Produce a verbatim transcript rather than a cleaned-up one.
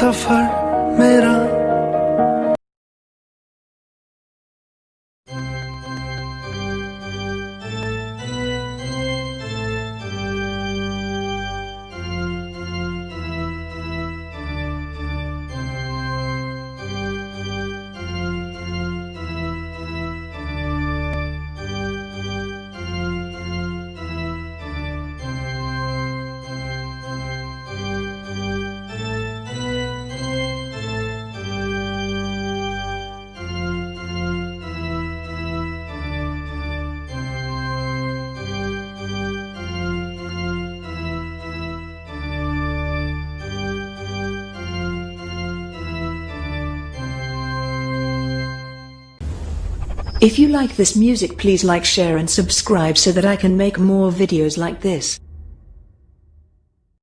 सफर मेरा। If you like this music, please like, share and subscribe so that I can make more videos like this.